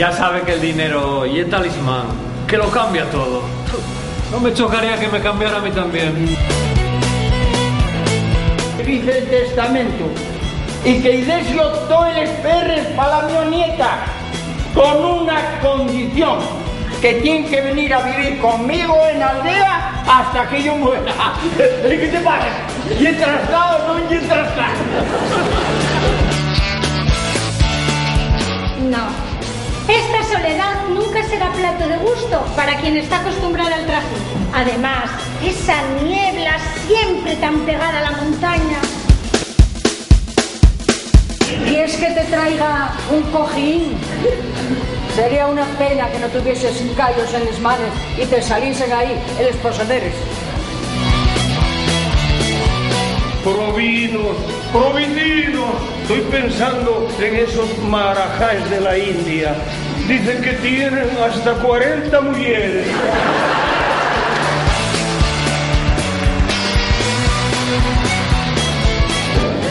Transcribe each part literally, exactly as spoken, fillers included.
Ya sabe que'l dinero ye talismán, que lo cambia todo. No me chocaría que me cambiara a mí también. Dice el testamento, y que-y dexo toes les perres pa la mio nieta, con una condición, que tien que venir a vivir conmigo en aldea hasta que yo muera. ¿Qué te parece? ¿Ye trastada o no ye trastada? No. Esta soledad nunca será plato de gusto para quien está acostumbrado al trajín. Además, esa niebla siempre tan pegada a la montaña. ¿Quies que te traiga un cojín? Sería una pena que no tuvieses callos en les manes y te saliesen ahí les posaderes. Provinos, provicinos, estoy pensando en esos marajáes de la India. Dicen que tienen hasta cuarenta mujeres.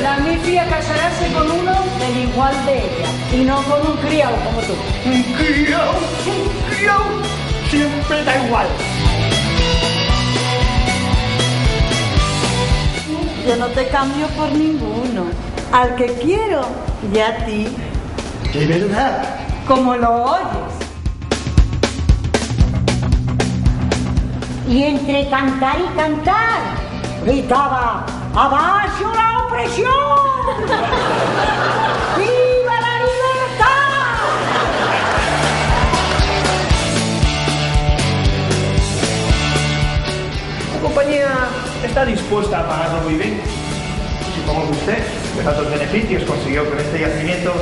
La mi fía casarase con uno del igual de ella, y no con un criao como tú. Un criao, un criao, siempre da igual. Yo no te cambio por ninguno. Al que quiero, ya a ti. ¿De verdad? Como lo oyes. Y entre cantar y cantar, gritaba: "¡Abaxo la opresión! ¡Viva la libertad!". La compañía está dispuesta a pagarlo muy bien. Supongo que usted, de tantos beneficios consiguió con este yacimiento,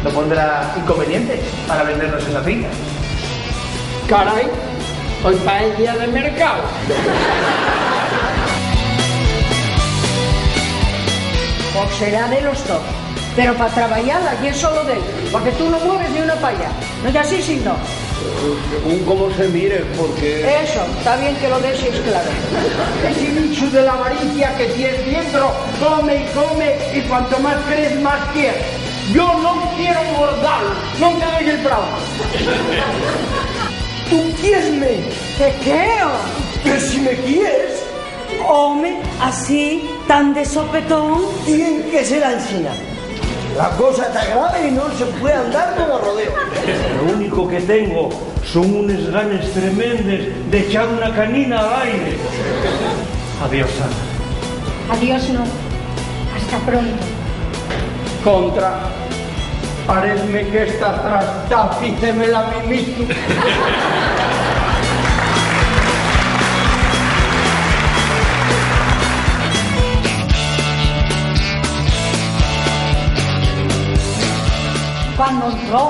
no pondrá inconveniente para vendernos esa finca. Carai, hoy pa el día de mercado. Pues será de los dos, pero pa trabayala ye solo d'él, porque tú no mueves ni una paya. ¿No ye así, sí, no? Según cómo se mire, porque... Eso, ta bien que lo dexes claro. Ese bichu de l'avaricia que tienes dientro, come y come, y cuanto más crez, más quier. Yo no quiero engordar, no te doy el bravo. ¿Tú quiesme? ¿Te queo? Que si me quies. Home, así, tan de sopetón. Tien que ser anxina. La cosa ta grave y no se puede andar con los rodeos. Lo único que tengo son unes ganes tremendes d'echar una canina al aire. Adiós, Ana. Adiós, no. Hasta pronto. Contra. Parézme qu'esta trastá fícemela a mí mismo. Cuando entró,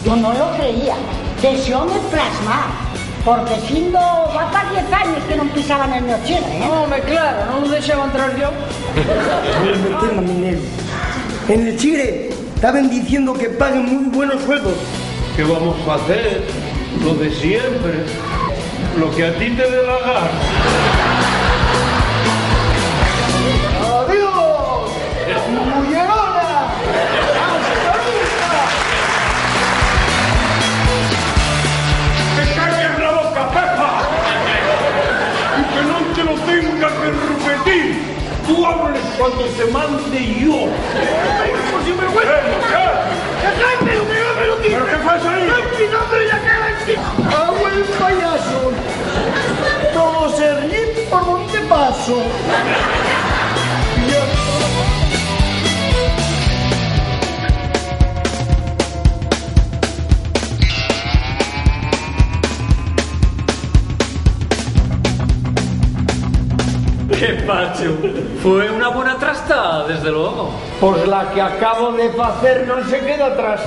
yo no lo creía. Dexóme plasmao, porque siendo va pa diez años que no pisaba nel mio chigre, ¿eh? Home, claro, no lo dexaba entrar yo. Voy a meterme en el, en el chigre. Taben diciendo que paguen mui buenos sueldos. ¿Qué vamos facer? Lo de siempre. Lo que a ti te dé la gana. ¡Adiós, muyerona! ¡Hasta nunca! ¡Te calles la boca, Pepa! Y que no te lo tenga que repetir. Tú hables cuando te mande yo. ¡Ay, por sinvergüenza! ¡Eh, mujer! ¡Dejadme, hombre, no me lo digas! ¿Pero qué pasa ahí? ¡Ay, mi nombre ya queda aquí! ¡Hago el payaso! Todo se ríe por donde paso. ¡Qué pachu! Fue una bona trastada, desde luego. Pos la que acabo de facer non se queda atrás.